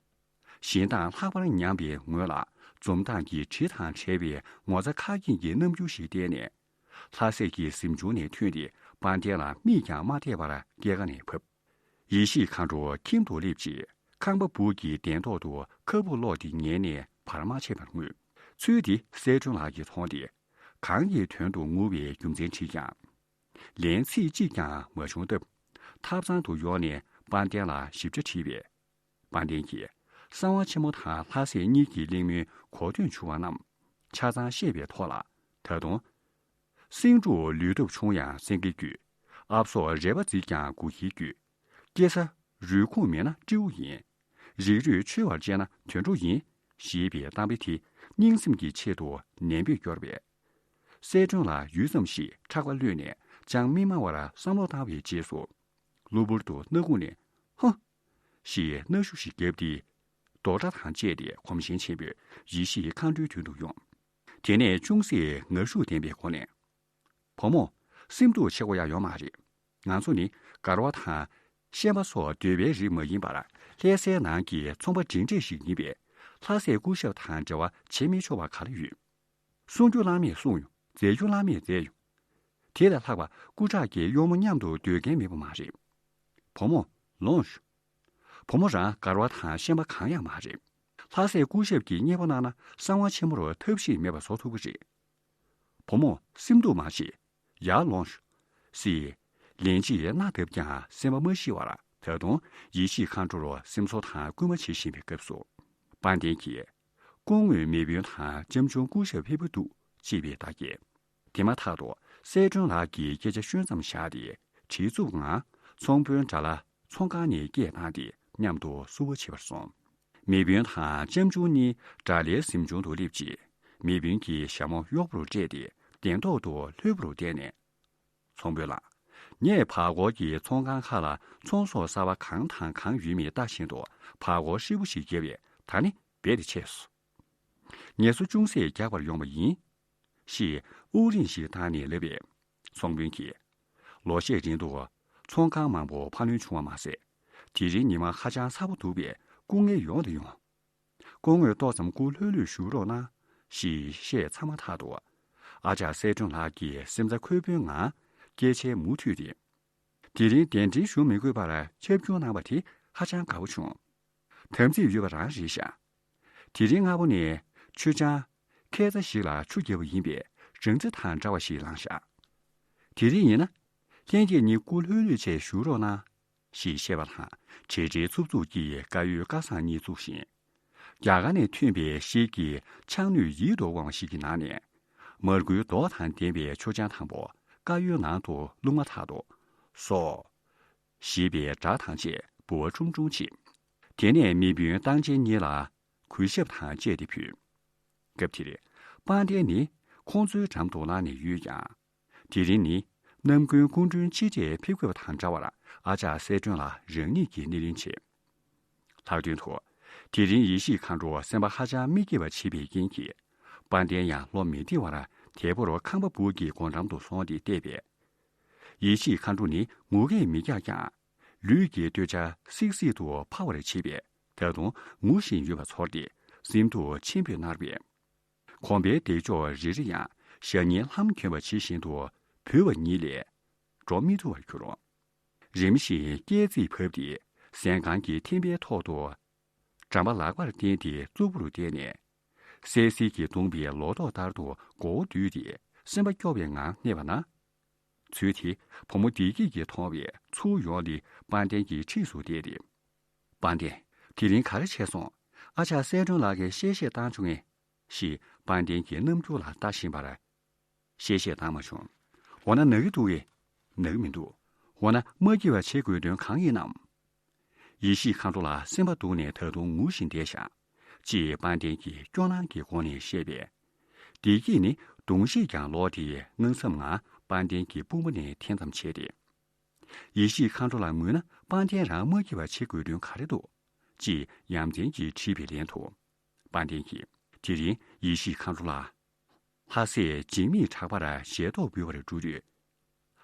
གཞན་དང་ལྷག་པར་ཉམས་པའི་ངོས་ལ་འཛུམ་མདངས་ཀྱི་དྲི་དང་བྲལ་བའི་ངོ་ཚ་ཁ་སྐྱེངས་ཀྱི་རྣམ་འགྱུར་ཞིག་བསྟན་ནས། ལྷ་སྲས་ཀྱི་གཟིམ་ཆུང་ནས་ཐོན་ཏེ་དཔལ་ལྡན་ལ་མིག་ཀྱང་མ་བལྟས་པར་སྐྱེལ་ཀ་ནས་བབས། ཡེ་ཤེས་མཁའ་འགྲོ་ཁྱིམ་དུ་སླེབས་རྗེས་ཁང་པ་སྦུག་གི་གདན་ཐོག་ཏུ་ཁ་སྦུབ་སློག་སྟེ་ཉལ་ནས་བར་མ་ཆད་པར་ངུས། ཚུལ་འདི་གསལ་སྒྲོན་ལགས་ཀྱིས་མཐོང་སྟེ། གང་གི་དོན་དུ་ངུ་བའི་རྒྱུ་མཚན་དྲིས་ཀྱང་། ལན་ཚིག་གཅིག་ཀྱང་མ་བྱུང་སྟབས། ཐབ་ཚང་དུ་ཡོང་ནས་དཔལ་ལྡན་ལ་ཞིབ་ཆ་དྲིས་པས། དཔལ་ལྡན་གྱིས་གསང་བ་ཆེན་མོ་དང་ལྷ་སྲས་གཉིས་ཀྱི་གླེང་མོལ་གོ་ཐོས་བྱུང་བ་རྣམས་ཆ་ཚང་བཤད་པའི་ཐོག་ལ། ད་དུང་། སེང་འབྲུག་ལུས་སྟོབས་ཆུང་ཡང་སེང་གེའི་རྒྱུད། ཨབ་སོར་རལ་པ་འཛིན་ཀྱང་སྒུག་ཁའི་རྒྱུད། སྐྱེ་ས་རུས་ཁུངས་མེད་ན་སྤྲེའུ་ཡིན། རིགས་རུས་འཆོལ་བར་བྱས་ན་དུད་འགྲོ་ཡིན། ཞེས་པའི་གཏམ་དཔེ་དེ་སྙིང་སེམས་ཀྱི་ཆེད་དུ་ནན་པོས་སྐྱོར་བས། གསལ་སྒྲོན་ལ་ཡུད་ཙམ་ཞིག་ཕྲག་པ་གློད་ནས་ཅང་མི་སྨྲ་བར་བསམ་བློ་བཏང་བའི་རྗེས་སུ། གློ་བུར་དུ་སྣ་ཁུང་ནས། ཧ། ཞེས་སྣ་ཤུ་ཞིག་བརྒྱབ་སྟེ། རྡོག་སྒྲ་དང་བཅས་ཏེ་གོམ་ཞེང་ཆེན་པོས་ཡེ་ཤེས་མཁའ་འགྲོའི་མདུན་དུ་ཡོང་། དེ་ནས་ཅུང་ཟད་ངར་ཤུགས་ལྡན་པའི་སྒོ་ནས། བུ་མོ། སེམས་སྡུག་བྱེད་དགོས་ཡ་ཡོད་མ་རེད། ང་ཚོ་ནི་དགའ་བ་དང་། ཤན་པ་སོགས་འདོད་པའི་རིགས་མ་ཡིན་པར་ལྷ་སའི་ནང་གི་ཚོང་པ་འབྲིང་གྲས་ཤིག་ཡིན་པས། ལྷ་སའི་སྐུ་ཞབས་དང་འབྲེལ་བ་བྱེད་མི་ཆོག་པ་ག་ལ་ཡོད། གསུང་རྒྱུ་བླ་མས་གསུངས་ཡོང་། མཛད་རྒྱུ་བླ་མས་མཛད་ཡོང་། དེ་ལས་ལྷག་པ་སྐུ་དྲག་གི་གཡོག་མོ་མཉམ་དུ་སྡོད་མཁན་མེད་པ་མ་རེད། བུ་མོ། ལོངས་ཤོག་བུ་མོ་རང་དགའ་བ་དང་ཤན་པ་གང་ཡང་མ་རེད། ལྷ་སའི་སྐུ་ཞབས་ཀྱིས་མཉེས་པོ་གནང་ན་གསང་བ་ཆེན་མོར་ཐབས་ཤེས་མེད་པ་བཟོ་ཐུབ་ཀྱི་རེད། བུ་མོ་སེམས་སྡུག་མ་བྱེད། ཡར་ལོངས་ཤོག་ཟེར། ལན་གཅིག་མནའ་བཏབ་ཀྱང་སེམས་པ་མ་ཞི་བར་ད་དུང་ཡེ་ཤེས་མཁའ་འགྲོར་སེམས་གསོ་དང་སྐུལ་མ་བྱེད་བཞིན་པའི་སྐབས་སུ། དཔལ་ལྡན་གྱིས། སྐུ་ངོས་མེས་དཔོན་དང་ལྕམ་ཆུང་སྐུ་ཞབས་ཕེབས་ཀྱི་འདུག་ཅེས་པའི་བརྡ་སྐྱེལ། དེ་མ་ཐག་ཏུ་གསལ་སྒྲོན་ལགས་ཀྱིས་སྐད་ཆ་ཤོད་ཙམ་བཞག་སྟེ་གྲི་བཙུགས་ངང་ཚོང་དཔོན་དགྲ་ལྷ་ཚོང་ཁང་ནས་སྐད་བཏང་སྟེ་མཉམ་དུ་བསུ་བ་བྱེད་པར་སོང་། མེས་དཔོན་དང་ལྕམ་ཆུང་གཉིས་དགྲ་ལྷའི་གཟིམ་ཆུང་དུ་སླེབས་རྗེས། མེས་དཔོན་གྱིས་ཞྭ་མོ་གཡོག་པོར་སྤྲད་དེ་གདན་ཐོག་ཏུ་ལྷོད་པོར་བསྡད་ནས། ཚོང་དཔོན་ལགས། ངས་བར་སྐོར་གྱི་ཚོང་ཁང་ཁག་ལ་ཚོང་ཟོག་གསར་པ་གང་དང་གང་ཡོད་མེད་ལྟ་བཞིན་དུ་བར་སྐོར་ཧྲིལ་པོ་ཞིག་བརྒྱབ་པས་ད་ནི་རྦད་དེ་ཆད་སོང་། ངལ་གསོ་ཅུང་ཟད་རྒྱག་པར་ཡོང་བ་ཡིན། ཞེས་དབུགས་རིང་ཞིག་བཏང་ནས་ལབ་པས། ཚོང་དཔོན་གྱིས། ལོ་ཤས་རིང་དུ་ཚོང་ཁང་མང་པོ་ཕར་ལུན་བྱུང་བ་མ་ཟད། དེ་རིང་ཉི་མ་ཧ་ཅང་ཚ་པོ་འདུག་པས་སྐུ་ངལ་ཡོང་དང་ཡོང་། སྐུ་ངོས་ཏོག་ཙམ་སྐུ་ལྷོད་ལྷོད་བཞུགས་རོགས་གནང་། ཞེས་བཤད་ཚར་མ་ཐག་ཏུ། ཨ་ཅག་གསལ་སྒྲོན་ལགས་ཀྱིས་སེམས་རྩ་འཁོལ་པོའི་ངང་སྐད་ཆའི་མུ་མཐུད་དེ། དེ་རིང་གདན་འདྲེན་ཞུ་མི་དགོས་པར་ཆིབས་བསྒྱུར་གནང་བ་དེ་ཧ་ཅང་དགའ་པོ་བྱུང་། དམ་ཚིག་ཡོད་པ་རང་རེད་ཤག་དེ་རིང་སྔ་པོ་ནས་མཆོད་ཆང་ཁལ་རྩ་ཞིག་ལ་ཆུ་བརྒྱབ་པ་ཡིན་པས་སྦྲང་རྩི་དང་འདྲ་བ་ཞིག་བླངས་ཤག་དེ་རིང་ཡིན་ན། ལྷན་རྒྱས་གཉིས་སྐུ་ལྷོད་ལྷོད་བྱས་བཞུགས་རོགས་གནང་། ཞེས་བཤད་པ་དང་བྲེལ་བྲེལ་འཚུབ་འཚུབ་ཀྱིས་དཀར་ཡོལ་སྐལ་བཟང་གཉིས་བཙུགས་ཤིང་། རྒྱ་གར་ནས་ཐོན་པའི་ཤེལ་གྱི་ཕྱག་སྣོད་ཡིད་དུ་འོང་བ་ཞིག་གི་ནང་ནས། མར་ཁུའི་མདོག་དང་ལྡན་པའི་མཆོད་ཆང་དང་པོ་དཀར་ཡོལ་ནང་དུ་བླུགས་མ་ཐག་ཏུ། སོ། ཞེས་པའི་སྒྲ་དང་བཅས་ལྦུ་བ་ཁྲུམ་ཁྲུམ་བྱེད། དེ་ནས་མེས་དཔོན་སྟངས་ཅན་གཉིས་ལ་གུས་ཞབས་དང་བཅས་ཏེ་ཕུལ། སྐབས་དེར་དཔལ་ལྡན་ནི་ཁོང་ཚོའི་འགྲམ་དུ་ལངས་ནས་ཡོད་ཀྱང་། དེ་རིང་ནི་ནམ་རྒྱུན་སྐུ་མགྲོན་ཅི་བྱས་ཕེབས་དགོས་པ་དང་འདྲ་བར་ ཨ་ཅག་གསལ་སྒྲོན་ལ་རང་ཉིད་ཀྱིས་སྣེ་ལེན་བྱས། ལྷག་དོན་དུ། དེ་རིང་ཡེ་ཤེས་མཁའ་འགྲོ་སེམས་པ་ཧ་ཅང་མི་སྐྱིད་པ་བྱེད་པའི་རྐྱེན་གྱིས། དཔལ་ལྡན་ཡང་བློ་མི་བདེ་བར་དལ་པོར་ཁང་པ་སྦུག་གི་སྒོ་འགྲམ་དུ་སོང་སྟེ་བལྟས་པས། ཡེ་ཤེས་མཁའ་འགྲོ་ནི་ངུ་སྐད་མི་རྒྱག་ཀྱང་། ལུས་ཀྱི་སྟོད་ཆ་སིག་སིག་ཏུ་འཕར་བར་བྱེད་པས། ད་དུང་ངུ་བཞིན་ཡོད་པ་ཚོར་ཏེ་སེམས་སྡུག་ཆེན་པོས་མནར་བས། གོམ་པའི་འདེགས་ཕྱོགས་རེ་རེ་ཡང་ཞག་ཉིན་ལྷམ་གྱོན་པ་ཇི་བཞིན་དུ་བུད་པ་ཉིད་ལས་འགྲོ་མི་ཐུབ་པར་གྱུར། རིམ་བཞིན་སྐས་རྩིག་བབས་ཏེ་ཟན་ཁང་གི་ཐེམ་པའི་ཐོག་ཏུ། གྲམ་པ་ལག་པར་བསྟན་ཏེ་གཙུག་པོར་བལྟས་ནས། གསལ་གསལ་གྱིས་གདུངས་པའི་ལོ་ཏོག་ལྟར་དུ་མགོ་བོ་བསྡུས་ཏེ་སེམས་པ་སྐྱོ་བའི་ངང་གནས་པ་ན། ཚུལ་དེ་བུ་མོ་བདེ་སྐྱིད་ཀྱིས་མཐོང་བས་ཚུར་ཡོང་སྟེ་དཔལ་ལྡན་གྱི་འཁྲིས་སུ་བསྡད་དེ། དཔལ་ལྡན། དེ་རིང་ག་རེ་བྱས་སོང་། ཨ་ཅག་གསལ་སྒྲོན་ལགས་ཀྱིས་གཤེ་གཤེ་བཏང་བྱུང་ངས། ཞེས་དཔལ་ལྡན་གྱི་རྣམ་འགྱུར་ལ་ལྟ་བཞིན་པར། གཤེ་གཤེ་བཏང་མ་བྱུང་། འོ་ན་ན་གི་འདུག་གས། ན་གི་མི་འདུག་འོ་ན་མ་སྐྱིད་པ་བྱེད་དགོས་དོན་གང་ཡིན་ནམ། ཡེ་ཤེས་མཁའ་འགྲོ་ལ་སེམས་པ་སྡུག་ནས་ད་དུང་ངུ་བཞིན་བསྡད་ཤག་ཅེས་དཔལ་ལྡན་གྱིས་སྐྱོ་སྣང་གི་སྒོ་ནས་བཤད་པས། བདེ་སྐྱིད་ནི་གདུང་ཤེས་ཀྱང་ལོག་སྟེ་དངངས་འཚབ་ངང་དཔལ་ལྡན་གྱི་དཔུང་པ་ནས་འཐེན་ཙམ་བྱས་ཏེ། ཡེ་ཤེས་མཁའ་འགྲོ་ལ་ངུས་ན་དཔལ་ལྡན་རང་མ་སྐྱིད་པ་བྱེད་དགོས་དོན་ག་རེ་འདུག་ཅེས་ཡ་མཚན་གྱིས་དྲིས་པའི་ལན་དུ། དཔལ་ལྡན་གྱིས། དེ་རིང་ཡེ་ཤེས་མཁའ་འགྲོ་ལ། ལྷ་སྲས་འཇིགས་མེད་གྲགས་པར་ཞལ་ཏོག་འབུལ་བར་འགྲོ་དུས།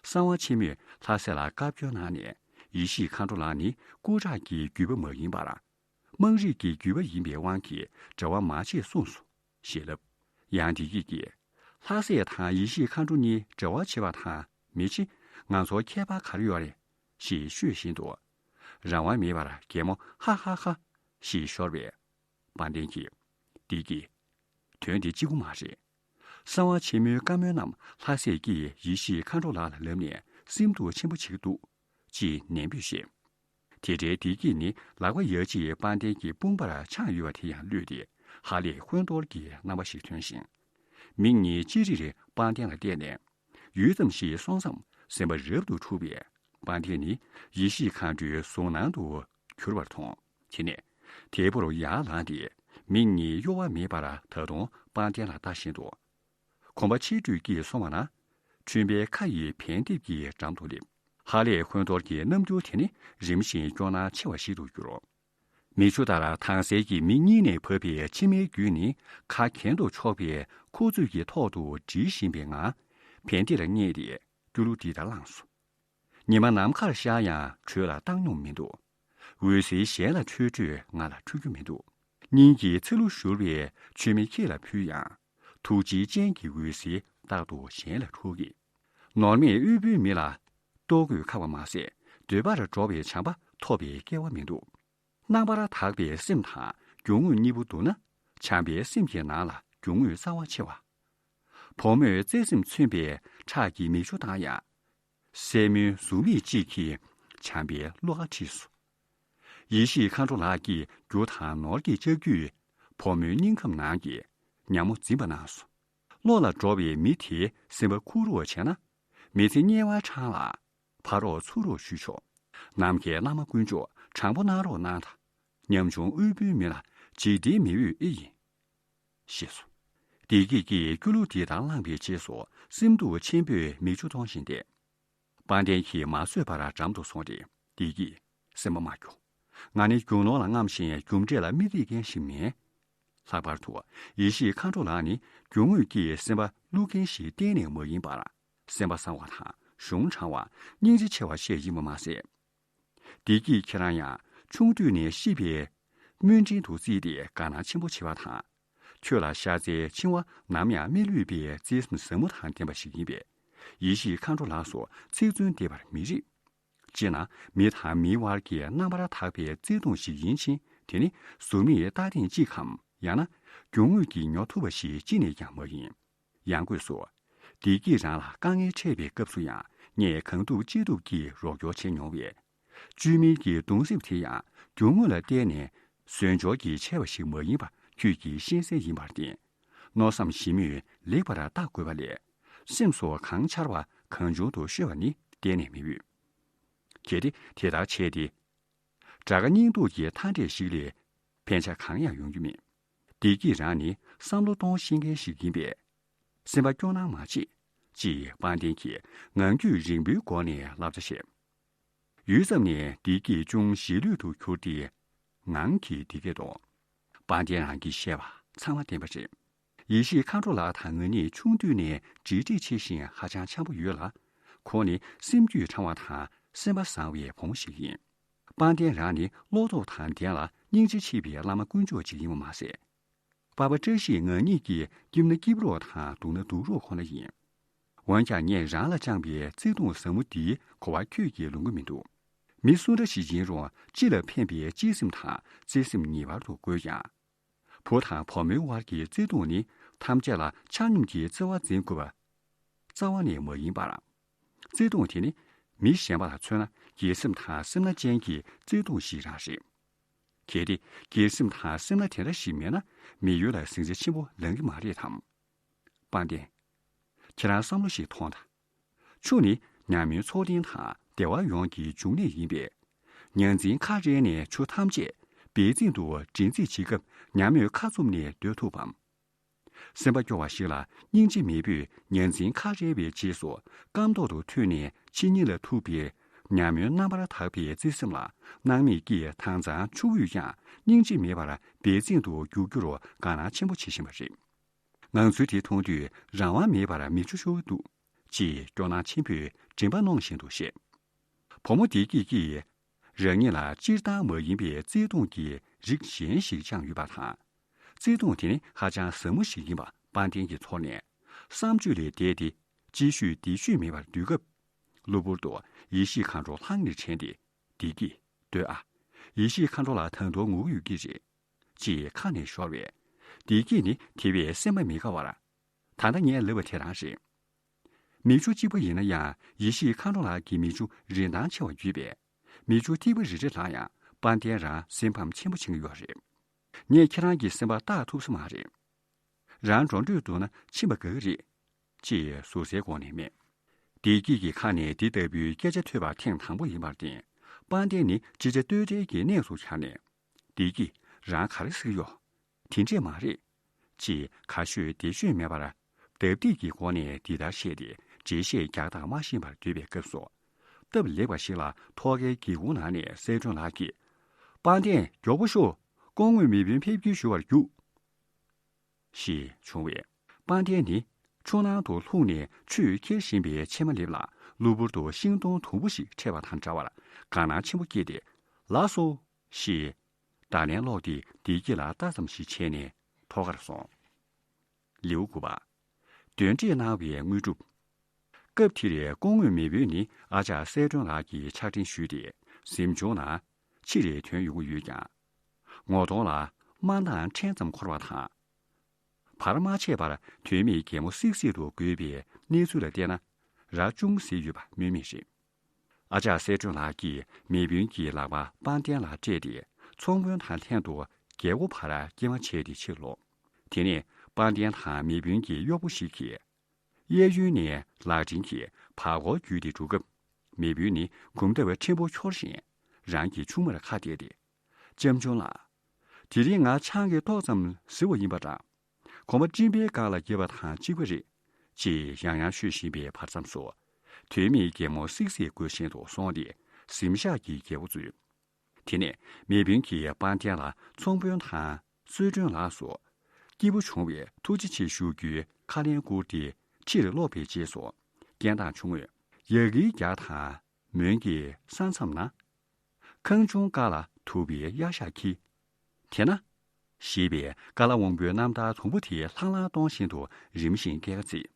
གསང་བ་ཆེན་མོས་ལྷ་སྲས་ལ་བཀའ་བཀྱོན་གནང་ནས། ཡེ་ཤེས་མཁའ་འགྲོ་ལགས་ནི་སྐུ་དྲག་གི་བརྒྱུད་པ་མ་ཡིན་པར། དམངས་རིགས་ཀྱི་བརྒྱུད་པ་ཡིན་པའི་དབང་གིས་འབྲེལ་བ་མ་བྱེད་གསུངས་སོ། ཞེས་ལབ། ཡང་བདེ་སྐྱིད་ཀྱིས། ལྷ་སྲས་དང་ཡེ་ཤེས་མཁའ་འགྲོ་གཉིས་འབྲེལ་བ་བྱེད་པ་དང་མི་བྱེད། ང་ཚོར་ཁྱད་པར་ག་རེ་ཡོད་རེད། ཞེས་ཤོད་བཞིན་དུ། རང་དབང་མེད་པར་གད་མོ་ཧ་ཧ་ཧ། ཞེས་ཤོར་བས། དཔལ་ལྡན་གྱིས། བདེ་སྐྱིད། དོན་དེ་གཅིག་པུ་མ་རེད། གསང་བ་ཆེན་མོའི་བཀའ་མོལ་རྣམས་ལྷ་སྲས་ཀྱིས་ཡེ་ཤེས་མཁའ་འགྲོ་ལགས་ལ་ལབ་ནས་སེམས་སྡུག་ཆེན་པོ་བྱེད་ཀྱི་འདུག་ཅེས་ནན་པོས་བཤད། དེ་འཕྲལ་བདེ་སྐྱིད་ནི་ལག་པ་ཡ་གཅིག་དཔལ་ལྡན་གྱི་དཔུང་པར་འཆང་ཡོད་པ་དེ་ཡང་བླུས་ཏེ་ཧ་ལས་ཧོན་ཏོར་གྱི་རྣམ་པ་ཞིག་ཐོན་ཞིང་། མིག་གཉིས་ཅི་རིག་རིག་དཔལ་ལྡན་ལ་བལྟས་ནས། ཡུད་ཙམ་ཞིག་སོང་ཙང་སེམས་པ་རབ་ཏུ་འཁྲུགས་པས། དཔལ་ལྡན་ནི་ཡེ་ཤེས་མཁའ་འགྲོའི་གཟུགས་སྣང་དུ་གྱུར་པར་མཐོང་། དེ་ནས་དལ་པོར་ཡར་ལངས་ཏེ་མིག་གཉིས་གཡོ་བ་མེད་པར་ད་དུང་དཔལ་ལྡན་ལ་ལྟ་བཞིན་དུ། གོམ་པ་ཕྱི་དྲོས་ཀྱིས་སོང་བ་ན། ཁྲོན་པའི་ཁ་ཡི་བན་དེབ་ཀྱི་འགྲམ་དུ་སླེབས། ཧ་ལས་ཧོན་ཏོར་གྱི་རྣམ་འགྱུར་དེ་ནི་རིམ་བཞིན་སྐྱོ་སྣང་ཆེ་བ་ཞིག་ཏུ་གྱུར། མིག་ཆུ་ལྟར་དྭངས་གསལ་གྱི་མིག་གཉིས་ནས་བབས་པའི་མཆི་མའི་རྒྱུན་ནི་ཁ་གྱེན་དུ་ཕྱོགས་པའི་ཁུ་ཚུར་གྱི་ཐོག་ཏུ་སྒྲིལ་བཞིན་པའི་ངང་བན་དེ་ལ་བསྙེས་ཏེ་སྐྱོ་གླུ་འདི་ལྟར་བླངས་སོ། ཉི་མ་ནམ་མཁར་ཤར་ཡང་དྲོད་ལ་བཏང་སྙོམས་མི་འདུག་འོད་ཟེར་གཞན་ལ་འཕྲོས་འཕྲོས་ང་ལ་འཕྲོ་རྒྱུ་མི་འདུག་སྙིང་གི་ཚིལ་ལུ་བཞུར་བའི་མཆོད་མེ་ཁྱེད་ལ་ཕུལ་ཡང་། ཐུགས་རྗེའི་སྤྱན་གྱི་འོད་ཟེར་རྟག་ཏུ་གཞན་ལ་འཕྲོ་གི། ནོར་མེད་དབུལ་པོའི་མི་ལ་ལྟོ་གོས་ཁ་བ་མ་ཟད་འདོད་པར་འགྲོ་བའི་བྱམས་པ་ཐོབ་པའི་སྐལ་བ་མི་འདུག་རྣམ་པར་དག་པའི་སེམས་དང་རྒྱུ་དངོས་གཉིས་པོ་འདུག་ན། བྱམས་པའི་སེམས་ཀྱི་ནང་ལ་རྒྱུ་དངོས་རྩ་བ་ཆེ་བ། བུ་མོས་བརྩེ་སེམས་མཚོན་པའི་ཁྲག་གི་མིག་ཆུ་བཏང་ཡང་། སྲས་མོའི་གཟུགས་མིག་གཅིག་གིས་བྱམས་པའི་བློ་ཁ་ཁྲིད་སོ། ཡེ་ཤེས་མཁའ་འགྲོ་ལགས་ཀྱིས་རྒྱུ་དང་ནོར་གྱི་ལྕགས་ཀྱུས་བུ་མོའི་སྙིང་ཁམས་ནང་གི་ཉ་མོ་འཛིན་པ་གནང་སོ། བློ་ལ་འགྲོ་བའི་མི་དེའི་སེམས་པ་ཁུག་རུ་བ་བྱས་ན། མི་ཚེ་དམྱལ་བ་འཕྲང་ལ་ཕ་རོགས་ཚུར་རོགས་ཞུས་ཆོག་ནམ་མཁའི་བླ་མ་དཀོན་མཆོག་དྲང་པོ་གནང་རོགས་གནང་དང་། ཉམ་ཆུང་དབུལ་པོའི་མི་ལ་འཇིག་རྟེན་མི་འོས་ཨེ་ཡིན། ཞེས་སོ། བདེ་སྐྱིད་ཀྱིས་སྐྱོ་གླུ་འདི་ལྟར་བླངས་པའི་རྗེས་སུ་སེམས་སྡུག་ཆེན་པོས་མིག་ཆུ་གཏོང་བཞིན་བསྡད། དཔལ་ལྡན་གྱིས་མ་བཟོད་པར་འགྲམ་དུ་སོང་སྟེ། བདེ་སྐྱིད། སེམས་པ་མ་སྐྱོ། ང་ནི་རྒྱུ་ནོར་ལ་རྔམ་ཞིང་རྒྱུ་འབྲས་ལ་མི་སྡིག་མཁན་ཞིག་མིན། ལྷག་པར་དུ་ཡེ་ཤེས་མཁའ་འགྲོ་ལགས་ནི་རྒྱུ་དངོས་ཀྱིས་སེམས་པ་བསླུ་མཁན་ཞིག་གཏན་ནས་མ་ཡིན་པར། སེམས་པ་བཟང་བ་དང་གཞུང་དྲང་བ། སྙིང་རྗེ་ཆེ་བ་ཞིག་ཡིན་པ་མ་ཟད། བདེ་སྐྱིད་ཁྱེད་རང་ཡང་ཆུང་དུས་ནས་ཤི་བའི་སྨོན་འདྲེན་དུ་བརྩིས་ཏེ་དགའ་སྣང་ཆེན་པོ་བྱེད་པ་དང་། ཁྱོད་ལ་ཤ་ཚའི་འཆིང་བ་ནམ་ཡང་མི་ལུས་པའི་བརྩེ་སེམས་ཟབ་མོ་དང་ལྡན་པ་ཞིག་ཡིན་པས། ཡེ་ཤེས་མཁའ་འགྲོ་ལགས་སུ་ཚིག་རྩུབ་འདེབས་པར་མི་རིགས། སྤྱིར་ན་མི་དང་མིའི་དབར་གྱི་རྣམ་པར་དག་པའི་བརྩེ་དུང་ཞིག་ཡིན་ཕྱིན། དེ་ནི་གཟུགས་མེད་རྟག་བརྟན་གཅིག་གམ། ཡང་ན་རྒྱུ་དངོས་ཀྱིས་ཉོ་ཐུབ་པ་ཞིག་ཅི་ནས་ཀྱང་མ་ཡིན། ཡང་སྒོས་སུ། བདེ་སྐྱིད་རང་ལ་དཀའ་ངལ་འཕྲད་པའི་སྐབས་སུ་ཡང་ངས་གང་ཐུབ་ཅི་ཐུབ་ཀྱིས་རོགས་སྐྱོར་བྱས་མྱོང་བས། བཅོས་མིན་གྱི་གདུང་སེམས་དེ་ཡང་རྒྱུ་དངོས་ལ་བརྟེན་ནས་ཟོལ་འཇོག་གིས་བྱས་པ་ཞིག་མ་ཡིན་པ་ཁྱོད་ཀྱིས་ཤེས་གསལ་ཡིན་པར་བརྟེན། མནོ་བསམ་ཞིབ་མོས་ལེགས་པར་བརྟག་དགོས་པ་ལས། སེམས་སུ་གང་འཆར་བ་གང་བྱུང་དུ་ཤོད་པ་ནི་གཏན་ནས་མི་འོས། གལ་ཏེ་དེ་ལྟར་བྱས་ཏེ། དགྲ་དགའ་སྙིང་སྡུག་གི་མཐའ་འབྲས་ཤིག་ལས་ཕན་ཆ་གང་ཡང་ཡོང་རྒྱུ་མེད། བདེ་སྐྱིད་རང་ནི་བསམ་བློ་གཏོང་ཤེས་མཁན་ཞིག་ཡིན་པས། སེམས་པ་སྐྱོ་སྣང་མ་བྱེད། ཅེས་དཔལ་ལྡན་གྱིས་ངང་རྒྱུད་རིང་པོའི་སྒོ་ནས་བསླབ་བྱ་བཤད། ཡུད་ཙམ་ནས་བདེ་སྐྱིད་ཅུང་ཞི་ལྷོད་དུ་གྱུར་ཏེ། ངང་གིས་འདི་སྐད་དོ། དཔལ་ལྡན་རང་གིས་བཤད་པ་ཚང་མ་བདེན་པ་རེད། ཡེ་ཤེས་མཁའ་འགྲོ་ལགས་དང་ང་གཉིས་ཆུང་དུས་ནས་འབྲེལ་འདྲིས་ཆེ་ཞིང་ཧ་ཅང་འཆམ་པོ་ཡོད་ལ། ཁོང་ནི་སེམས་རྒྱུད་དྲང་བ་དང་སེམས་པ་བཟང་བའི་བུ་མོ་ཞིག་ཡིན། དཔལ་ལྡན་རང་ནི་བློ་སྟོབས་དང་ལྡན་ལ་སྙིང་རྗེ་ཆེ་བའི་བླ་མ་དཀོན་མཆོག་ཅིག་ཡིན་པ་མ་ཟད། པ་ཕ་བཀྲ་ཤིས་ང་གཉིས་ཀྱིས་སྐྱིད་ན་སྐྱིད་རོགས་དང་སྡུག་ན་སྡུག་རོགས་ཁོ་ན་ཡིན། འོན་ཀྱང་ངས་རང་ལ་བཅངས་པའི་བརྩེ་དུང་ཟབ་མོ་འདིའི་གོ་བ་ཁྱོད་ཀྱིས་ལོན་གྱི་མི་འདུག་མི་སུ་འདྲ་ཞིག་ཡིན་རུང་སྤྱི་ལ་ཕན་པའི་གཅེས་སེམས་དང་བརྩེ་སེམས་ངེས་པར་དུ་དགོས་ཀྱང་། བུ་དང་བུ་མོའི་དབར་གྱི་བརྩེ་དུང་ནི་ཐམས་ཅད་ལ་ཆ་སྙོམས་ཀྱི་བརྩེ་བ་འཛིན་དགོས་པ་རྩ་བ་ནས་མ་ཡིན་པར། བརྩེ་དུང་དེ་ནི་མི་གཞན་པ་ལ་མཚོན་ན་སྒེར་སེམས་དང་སེམས་ན་ཅན་གྱི་བརྩེ་དུང་ཞིག་རང་རེད། གལ་ཏེ་སྒེར་སེམས་དང་སེམས་ན་དེ་འདྲ་ཞིག་མེད་ན་མི་ཡུལ་ལ་ཟིང་ཆ་ཆེན་པོ་ལང་གི་མ་རེད་དམ། དཔལ་ལྡན། ཁྱེད་རང་བསམ་བློ་ཞིག་ཐོངས་དང་། ཆུ་ནི་ཉ་མོའི་ཚོགས་རྟེན་དང་བདེ་བ་ཡོངས་ཀྱི་འབྱུང་གནས་ཡིན་པས། ཉ་འཛིན་ཁ་རལ་ནས་ཆུ་ཐམས་ཅད་འབད་བརྩོན་དུ་འདྲེན་རྩིས་བྱེད་སྐབས་ཉ་མོས་ཁ་བཙུམ་ནས་སྡོད་ཐུབ་བམ། སེམས་པ་སྐྱོ་བ་ཞིག་ལ་སྙིང་རྗེ་མེད་པས་ཉ་འཛིན་ཁ་རལ་བའི་རྗེས་སུ་སྐམ་ཐོག་ཏུ་ཐོན་ནས་ཕྱི་ཉིན་ལ་ཐུག་པའི་ཉ་མོའི་རྣམ་པར་དག་པའི་བརྩེ་སེམས་ལ་སྣང་མེད་ཀྱིས་དྭངས་གཙང་ཆུ་བོས་ཀྱང་སྙིང་རྗེ་མེད་པར་འབད་བརྩོན་དུ་རྒྱུག་རྒྱུར་དགའ་སྣང་ཆེན་པོ་བྱེད་བཞིན་པ་རེད། ངང་ཚུལ་དེ་མཐོང་དུས་རང་དབང་མེད་པར་མིག་ཆུ་ཤོར་འདུག་ཅེས་སྐྱོ་སྣང་ཆེན་པོས་དྲན་པ་གནོང་བཞིན་དུ་བཤད། བུ་མོ་བདེ་སྐྱིད་ཀྱིས་རང་ཉིད་ལ་སྤྱིར་བཏང་མ་ཡིན་པའི་བརྩེ་དུང་གི་རིགས་གཞན་ཞིག་བཅངས་ཡོད་པ་དང་། བརྩེ་དུང་དེ་ནི་ཧ་ཅང་ཟབ་མོ་ཞིག་ཡིན་པ་དཔལ་ལྡན་གྱི་ཚོར་ནས། བསམ་བརྗོད་ལས་འདས་ཏེ་ཅི་ཤོད་འདི་ཤོད་མེད་པར་སྡོད་སྐབས། གློ་བུར་དུ་ཡེ་ཤེས་མཁའ་འགྲོ་ལྷང་ངེར་དྲན་ཏེ། བདེ་སྐྱིད་སྡོད་ཨ། ཡེ་ཤེས་མཁའ་འགྲོ་ལ་ད་དུང་ངུ་གི་ཡོད་ཀྱི་རེད། ཅེས་ཁ་ནས་ཤོར་བས། བདེ་སྐྱིད་ནི་དེ་བས་སེམས་པ་མི་དགའ་བར། ད་ལྟ་ངས་ལབ་པ་དེ་རང་རེད། མིག་ཆུ་གཅིག་པ་ཡིན་ན་ཡང་ཡེ་ཤེས་མཁའ་འགྲོ་ལགས་ཀྱི་མིག་ཆུ་རིན་ཐང་ཆེ་བ་ཡོད་པས། མིག་ཆུ་ཐིགས་པ་རེ་རེ་ལ་ཡང་དཔལ་ལྡན་རང་སེམས་ཕམ་ཆེན་པོ་བྱེད་ཀྱི་ཡོད་རེད། ངས་ཁྱེད་རང་གི་སེམས་པ་བརྟག་ཐུབ་ས་མ་རེད། རང་འགྲོ་འགྲོས་འདུག་ན་ཕྱིན་པ་དགའ་གི་རེད། ཅེས་ཟུར་ཟའི་སྒོ་ནས་སྨྲས། བདེ་སྐྱིད་ཀྱི་ཁ་ནས་འདི་ལྟ་བུའི་སྐད་ཆ་ཐོས་པ་ཐེངས་དང་པོ་ཡིན་པར་བརྟེན། དཔལ་ལྡན་ནི་ཅི་བྱ་གཏོལ་བྲལ་གྱི་གནས་སུ་གྱར་ནས། བདེ་སྐྱིད་རང་ག་རེ་ཟེར་གྱི་ཡོད། དེ་འདྲས་མ་རེད། ཅེས་ག་ཤོད་དེ་ཤོད་མེད་པར། རྡབ་རྡིབ་ཀྱི་སྒོ་ནས་འདི་ལྟར་བཤད་དེ་འགྲེལ་བཤད་རྒྱག་དང་མ་ཤེས་པར་སྡོད་པའི་སྐབས་སུ། སྟབས་ལེགས་པ་ཞིག་ལ་ཐོག་ཁའི་སྒེའུ་ཁུང་ནང་ནས་གསལ་སྒྲོན་ལགས་ཀྱིས། དཔལ་ལྡན་མགྱོགས་པོ་ཤོག་སྐུ་ངོ་མེས་དཔོན་ཕེབས་སྐྱེལ་ཞུ་བར་རྒྱུགས། ཞེས་བྱུང་བས། དཔལ་ལྡན་ནི་ཆུ་ནང་དུ་ལྷུང་ནས་ཆུས་ཁྱེར་བཞིན་པའི་ཕྱེ་མ་ལེབ་ལ་གློ་བུར་དུ་ཤིང་སྡོང་དུམ་བུ་ཞིག་འཕྲད་པ་དང་འདྲ་བར་དགའ་སྣང་ཆེན་པོ་སྐྱེས་ཏེ། ལགས་སོ། ཞེས། བརྡ་ལན་སློག་སྟེ་བདེ་སྐྱིད་ལ་ལྟ་ཙམ་ཞིག་བྱས་ནས་ཐོག་ཁར་སོང་། ལེའུ་དགུ་པ། གདོན་འདྲེས་གནང་བའི་དངོས་གྲུབ། སྐབས་དེར་སྐུ་ངོ་མེས་དཔོན་ནི་ཨ་ཅག་གསལ་སྒྲོན་ལགས་ཀྱི་ཕྱག་འཕྲིན་ཞུས་ཏེ་གཟིམ་ཆུང་ནང་ཕྱིར་ཐོན་ཡོང་གི་ཡོད་ཀྱང་། ངོ་གདོང་ལ་དམར་མདངས་ཕྲན་ཙམ་འཁོར་བ་དང་། བར་མ་ཆད་པར་དོན་མེད་གད་མོ་སིག་སིག་ཏུ་དགོད་པའི་གནས་ཚུལ་ལ་བལྟས་ན། ར་ཅུང་ཟད་ཡོད་པ་སྨོས་མེད་རེད། ཨ་ཅག་གསལ་སྒྲོན་ལགས་ཀྱིས་མེས་དཔོན་གྱི་ལག་པ་དཔལ་ལྡན་ལ་སྤྲད་དེ། ཚོང་དཔོན་དང་ལྷན་དུ་རྒྱལ་སྒོ་བར་སྐྱེལ་མ་བྱས་ཏེ་ཕྱིར་ལོག་དེ་ནས་དཔལ་ལྡན་དང་མེས་དཔོན་གྱི་གཡོག་པོ་ཞིག་གིས། གཡས་གཡོན་ནས་ལག་འཕྲིན་གྱིས་བར་སྐོར་བརྒྱུད་དེ་འགྲོ་སྐབས། མེས་དཔོན་ནི་གོམ་སྟབས་ཕྲན་བུ་འཁྱོར་བཞིན་རང་གི་ཆུང་མར་ཁ་གཏད་དེ། ལྕམ་ཆུང་ལགས། དེ་རིང་ང་ཆང་གི་ཏོག་ཙམ་བཟི་བ་ཡིན་པ་འདྲ། གོམ་པ་སྤྲིན་པའི་སྒང་ལ་བརྒྱབ་པ་དང་གཅིག་པ་རེད། ཅེས་ཡང་ཡང་ཤོད་བཞིན་པའི་བར་མཚམས་སུ། དོན་མེད་གད་མོ་སིག་སིག་དགོད་བཞིན་དུ་སོང་སྟེ་གཟིམ་ཤག་གི་རྒྱལ་པོ་འཛུལ། དེ་ནས་མེས་དཔོན་གྱིས་དཔལ་ལྡན་ལ་ཚོང་དཔོན་དང་གསོལ་མགྲོན་ལགས་སུ། སྐྱིད་པོ་བྱུང་བས་ཐུགས་རྗེ་ཆེ་ཞུ་རྒྱུའི་ཁ་ལན་བསྐུར་ཏེ་ཕྱིར་ལོག་པའི་རྗེས་སུ། རྐྱེན་དང་ཆུ་ངོས་ཡ་གིའི་རྒྱ་དང་མོན་གྱི་ས་མཚམས་ན། ཁང་ཆུང་ཀ་ལ་དུ་བའི་གཡའ་ཤག་འཁྱིལ། དེ་ན། ཞེས་པའི་ཀ་ལ་དབང་པོའི་རྣམ་ཐར་དུམ་བུ་དེ་ལྷང་ལྷང་གཏོང་བཞིན་དུ་རིམ་བཞིན་སྐྱེལ་ཀ་བརྩིས།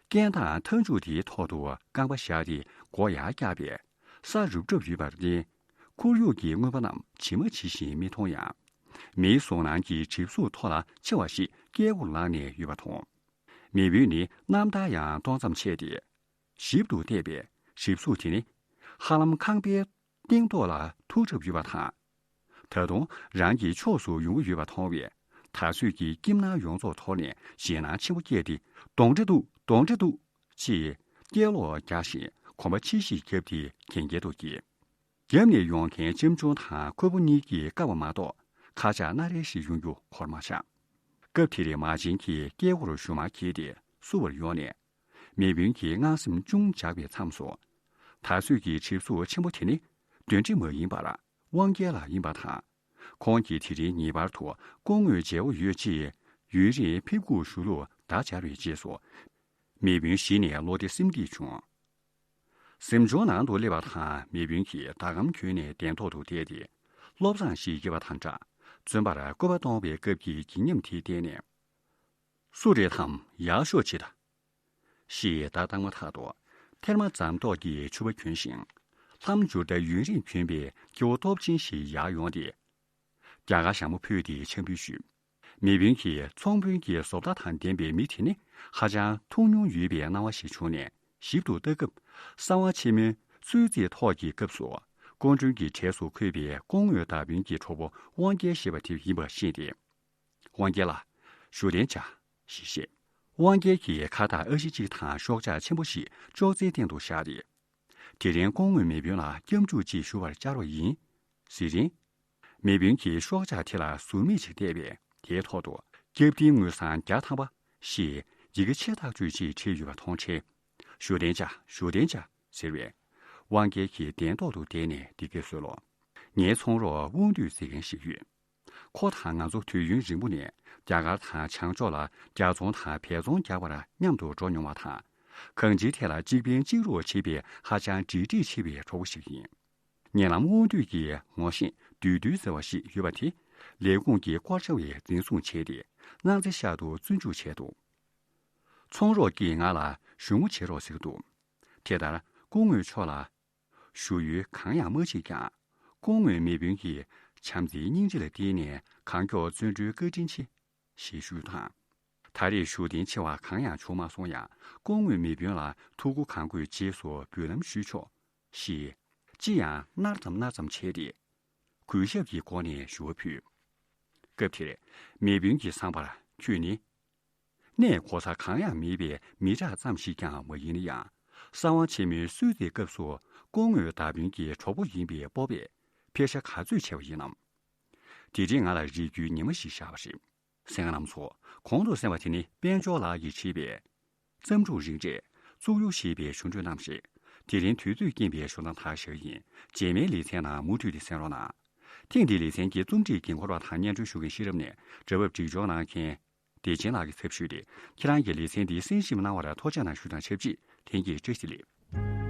རྐྱེན་དང་མཐའ་མཇུག་དེའི་ཐོག་ཏུ་རྐང་པ་བཞག་སྟེ་མགོ་ཡར་བཀྱགས་པས་ས་རུབ་རུབ་ཡོད་པར་བརྟེན། ཁོར་ཡུག་གི་མངོན་པ་རྣམས་ཇི་མ་ཇི་བཞིན་མི་མཐོང་ཡང་། མིའི་གཟུགས་སྣང་གི་གྲིབ་གཟུགས་མཐོ་ལ་ཆེ་བ་ཞིག་སྐེ་འོག་ལངས་ནས་ཡོད་པ་མཐོང་། མེས་དཔོན་ནི་རྣམ་ཐར་ཡང་སྟོང་ཙམ་ཆད་དེ། ཞིབ་ཏུ་བལྟས་པས་གྲིབ་གཟུགས་དེ་ནི་ཧ་ལམ་ཁང་པའི་སྟེང་ཐོག་ལ་ཐུག་གྲབས་ཡོད་པ་དང་། ད་དུང་རང་གི་ཕྱོགས་སུ་ཡོང་གི་ཡོད་པ་མཐོང་བས། ད་གཟོད་ཀྱི་སྐྱིད་སྣང་ཡོངས་རྫོགས་དོར་ནས་ཞེད་སྣང་ཆེན་པོ་སྐྱེས་ཏེ། གདོན་འདྲེ་འདུག་གདོན་འདྲེ་འདུག་ཅེས་སྐད་ལོག་རྒྱག་བཞིན་གོམ་པ་ཕྱིས་ཤིག་བརྒྱབ་སྟེ་གན་རྐྱལ་དུ་འགྱེལ། རྒྱབ་ནས་ཡོང་མཁན་ལྕམ་ཆུང་དང་ཁོལ་པོ་གཉིས་ཀྱིས་བཀག་པ་མ་གཏོགས་ཁ་ཆག་སྣ་རལ་ཞིག་ཡོང་རྒྱུ་གོར་མ་ཆག་སྐབས་དེར་མ་བྱན་གྱིས་སྐེ་འོག་རུ་ཞུ་མར་འཁྱེར་ཏེ་བསུ་བར་ཡོང་ནས། མེས་དཔོན་གྱིས་སྔངས་སེམས་ཅུང་འཇགས་པའི་མཚམས་སུ། ད་གཟོད་ཀྱི་གྲིབ་གཟུགས་ཆེན་པོ་དེ་ནི་གདོན་འདྲེ་མ་ཡིན་པར་དབང་རྒྱལ་ལགས་ཡིན་པ་དང་། ཁོང་གིས་དེ་རིང་ངེས་པར་དུ་སྐུ་ངོའི་མཇལ་བ་ཡོད་ཅེས་ཡུན་རིང་ཕེབས་སྒུག་ཞུ་ལུགས་བརྡ་སྦྱར་བའི་རྗེས་སུ། མེས་དཔོན་གཞི་ནས་བློ་བདེ་སེམས་སྐྱིད་བྱུང་། གཟིམ་ཆུང་ནང་དུ་སླེབས་པ་དང་མེས་དཔོན་གྱིས་ཟླ་གམ་གྱོན་ནས་གདན་ཐོག་ཏུ་བསྡད་དེ། བློ་བཟང་ཞེས་བགྱི་བ་དང་སྦྲགས། བཙོན་པར་སྐུད་པ་གཏོང་བའི་སྐབས་ཀྱི་བརྗིད་ཉམས་དེ་བསྟན་ནས། སུ་རེད་དམ། ཡར་ཤོག་ཅིག་ད། ཞེས་བརྡ་བཏང་མ་ཐག་ཏུ། ཐེར་མ་འཛམ་ཐོག་གི་ཕྱུ་པ་གྱོན་ཞིང་། ལྷམ་འགྱུར་རྟ་ཡུན་རིང་གྱོན་པའི་སྐྱེ་བོ་སྟོབས་ཆེན་ཞིག་ཡར་ཡོང་སྟེ། རྒྱ་གར་ཞྭ་མོ་ཕུད་དེ་འཆམ་འབུལ་ཞུས། མེས་དཔོན་གྱིས་ཚོང་དཔོན་གྱི་བཟོ་ལྟ་དང་ལྡན་པའི་མི་དེ་ནི་ཧ་ཅང་ཐུགས་མྱོང་ཡོད་པའི་སྣང་བ་ཞིག་བྱུང་ནས་ཞིབ་ཏུ་ལྟ་སྐབས། གསང་བ་ཆེན་མོའི་གསོལ་ཚིགས་ཐོག་གི་སྐབས་སུ་སྐུ་མགྲོན་གྱི་གྲས་སུ་འཁོད་པའི་སྐུ་ངོ་བདག་དཔོན་གྱི་གྲོགས་པོ་དབང་རྒྱལ་ཞེས་པ་དེ་ཡིན་པ་ཤེས་ཏེ། དབང་རྒྱལ་ལགས། བཞུགས་གདན་འཇགས། ཞེས་བཤད། དབང་རྒྱལ་གྱིས་ཁ་བཏགས་ཨ་ཞེ་གཅིག་དང་ཤོག་ཆག་ཆེན་པོ་ཞིག་ཅོག་ཙེའི་སྟེང་དུ་བཞག་སྟེ། དེ་རིང་སྐུ་ངོས་མེས་དཔོན་ལ་སྐྱབས་འཇུག་ཅིག་ཞུ་བར་བཅར་བ་ཡིན། ཟེར་རིང་། མེས་དཔོན་གྱིས་ཤོག་ཆག་དེ་ལ་ཟུར་མིག་ཅིག་བལྟས་པས་དེའི་ཐོག་ཏུ། སྐྱབས་རྟེན་དངུལ་སྲང་བརྒྱ་ཐམ་པ། ཞེས་ཡི་གེ་ཆེ་ཐག་ཆོད་ཅིག་བྲིས་ཡོད་པ་མཐོང་འཕྲལ། བཞུགས་གདན་འཇགས། བཞུགས་གདན་འཇགས། ཟེར་བས། དབང་རྒྱལ་གྱིས་གདན་ཐོག་ཏུ་བསྡད་ནས་འདི་སྐད་གསོལ་ལོ། ངའི་ཚོང་རོགས་དབང་འདུས་ཟེར་མཁན་ཞིག་ཡོད། ཁོ་དང་ང་ཚོ་དུས་ཡུན་རིང་པོ་ནས་རྒྱ་གར་དང་བྱང་ཕྱོགས་ལ་རྒྱ་ཚོང་དང་བལ་ཚོང་རྒྱག་པར་མཉམ་དུ་འགྲོ་མྱོང་བ་དང་། གང་ཅིའི་ཐད་ལ་གཅིག་ཕན་གཅིག་རོགས་བྱེད་པའི་ཧ་ཅང་འབྲེལ་འདྲིས་ཆེ་བའི་གྲོགས་པོ་ཞིག་ཡིན། ཉེ་ལམ་དབང་འདུས་ཀྱིས་ངོ་ཤེས་བདུད་འདུལ་ཟེར་བ་ཞིག་ཡོད་པ་དེ། ལས་ཁུངས་ཀྱི་སྐོར་བྱ་བའི་འཛིན་བཟུང་བྱས་ཏེ། གནང་རྩིས་ཤག་ཏུ་བཙོན་འཇུག་བྱས་འདུག་ཚོང་རོགས་ཀྱིས་ང་ལ་ཞུ་ངོ་བྱེད་རོགས་ཟེར་གྱི་འདུག་དེ་ལྟར་སྐུ་ངོ་མཆོག་ལ་ཞུ་ཡུལ་གང་ཡང་མ་མཆིས་ཀྱང་། སྐུ་ངོ་མེས་དཔོན་གྱི་བྱམས་བརྩེའི་སྙིང་རྗེ་ལ་བརྟེན་ནས་གང་མགྱོགས་བཙོན་གྲོལ་བཀའ་དྲིན་ཆེ། ཞེས་ཞུས་དང་། ད་རེས་བཞུགས་གདན་ཆེ་བ་གང་ཡང་བྱུང་མ་སོང་ཡང་། སྐུ་ངོ་མེས་དཔོན་ལ་ཐུགས་ཁུར་གང་དགོས་རྗེས་སུ་འབུལ་ལམ་ཞུས་ཆོག་ཞེས། ཅི་ཡང་སྣར་ཙམ་སྣར་ཙམ་བྱས་ཏེ། གུས་ཞབས་ཀྱི་སྒོ་ནས་ཞུ་བ་ཕུལ། སྐབས་དེར་མེས་དཔོན་གྱི་བསམ་པར་ཁྱོད་ནི། གནས་གོ་ས་གང་ཡང་མེད་པའི་མི་དྲག་ཙམ་ཞིག་ཀྱང་མ་ཡིན་ན་ཡང་། གསང་བ་ཆེན་མོའི་གསོལ་ཚིགས་སྐབས་སུ་སྐུ་ངོའི་བདག་དཔོན་གྱི་གྲོགས་པོ་ཡིན་པའི་སྤོབས་པས་ཕེབས་ཞབས་ག་ཚོད་བྱས་པ་ཡིན་ནམ། དེ་རིང་ང་ལ་རེ་སྐུལ་ཉི་མ་ཞིག་བཞག་པ་རེད། གསན་མཁན་རྣམ་ཚོ། གོང་དུ་གསན་པ་དེ་ནི་དཔལ་འབྱོར་ལགས་ཀྱིས་བྲིས་པའི། བརྩམས་སྒྲུང་རིང་འབྲས་བཙུགས་ཡུག་ཞེས་པའི་ཞུ་འཕྲོས་རྣམས་རེད། དེ་རིང་དུས་ཚོད་རྐྱེན་པས་ཞུ་སྟངས་དག་བཞག་ཡིན། རྗེས་མའི་ལེ་ཚན་ནང་མུ་མཐུད་དེ་གསན་རོགས་གནང་། ཐེངས་འདིའི་ལེ་ཚན་གྱི་རྩོམ་སྒྲིག་འགན་འཁུར་བ་དང་སྙན་སྒྲོན་ཞུ་མཁན་ཤེས་རབ་ནས་སྒྲ་ཕབ་སྒྲིག་སྦྱོར་གནང་མཁན། བདེ་ཆེན་ལགས་ཀྱི་ཚབ་ཞུས་ཏེ། ཁྱེད་རང་གིས་ལེ་ཚན་འདི་གསན་ཞིབ་གནང་བར་ཐུགས་རྗེ་གནང་ཞུ་དང་ཆབས་ཅིག་ལྷན་རྒྱས་བཀྲ་ཤིས་བདེ་ལེགས།